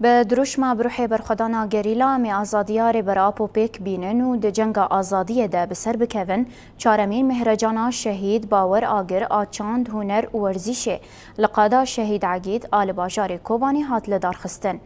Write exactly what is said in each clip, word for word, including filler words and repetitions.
Bi dirûşma bi ruhê berxwedana gerîla em ê azadiya Rêber Apo pêk bînin û di cenga azadiyê de bi ser bikevin. Çaremîn mihrecana şehîd Bawer Agir a çand, huner û werzîşê li qada Şehîd Egîd a li bajarê Kobanê hat lidarxistin.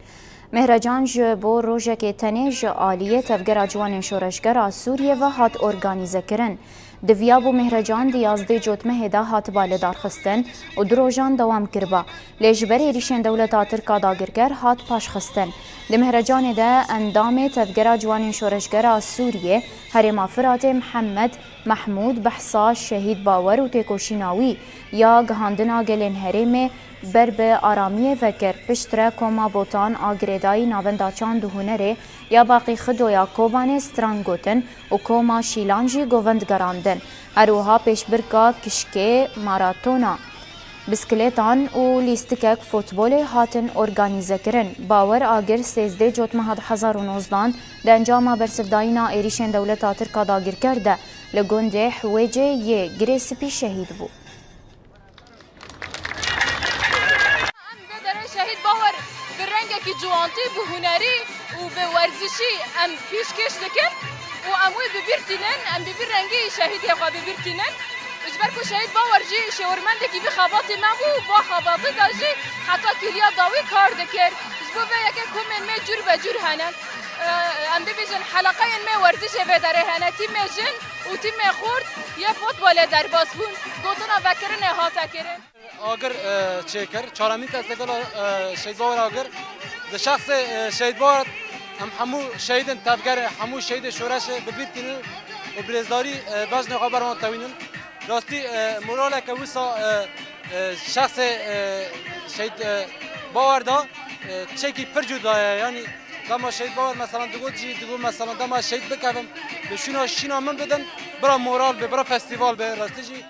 Mihrecan ji bo rojekê tenê ji aliyê Tevgera Ciwanên Şoreşger a Sûriyê ve hat organîzekirin. Diviyabû mihrecan di yazdê Cotmehê de hatiba lidarxistin û du rojan dewam kiriba, lê ji ber êrîşên dewleta Tirk a dagirker hat paşxistin. Di mihrecanê de endamê Tevgera Ciwanên Şoreşger a Sûriyê Herêma Firatê Mihemed Mehmûd behsa Şehîd Bawer û têkoşîna wî ya gihandina gelên herêmê ber bi aramiyê vekir. Piştre Koma Botan a girêdayî Navenda Çand û Hunerê ya Baqî Xido ya Kobanê stran gotin û Koma Şîlan jî govend gerandin. Her wiha pêşbirka kişkê, maratona bisikletan û lîstikek futbolê hatin organîzekirin. Bawer Agir sêzdeh Cotmeha du hezar û nozdan di encama bersivdayîna êrîşên dewleta Tirk a dagirker de li gundê Hwêcê yê Girê Spî şehîd bû. Em vê derê Şehîd Bawer bi rengekî ciwantî, bi hunerî û bi werzişî em pêşkêş dikin û em wî bi bîr tînin, em bi vî rengî şehîdê xwe bi bîr tînin. Ji ber ku Şehîd Bawer jî şêwirmendekî vî xebatê me bû, va xebatê de jî heta kîliya dawî kar dikir. Ji bo vê yekê komên me cûr be cûr hene. Em bibêjin heleqeyên me werzişê vê derê hene. Tîmê jin û tîmê xort yê futbolê derbas bûn. Gotina vekirinê hate kirin. Agir, e, çêkir. Çaremîn festîvala, e, Şehîd Bawer Agir. Di şexsê, e, Şehîd Bawer em hemû şehîdên tevgerê, hemû şehîdê şoreşê bi bîr tînin û birêzdarî, e, bejnê xwe ber wan tewînin. Rastî, e, moraleke wisa, e, e, şexsê, e, Şehîd, e, Bawer da, e, tiştekî pir cuda ye. Yanî dema Şehîd Bawer mesela digot jî, digot mesela dema şehîd bikevim, bi şûna şîna min bidin, bira moral be, bira festîval be. Rastî jî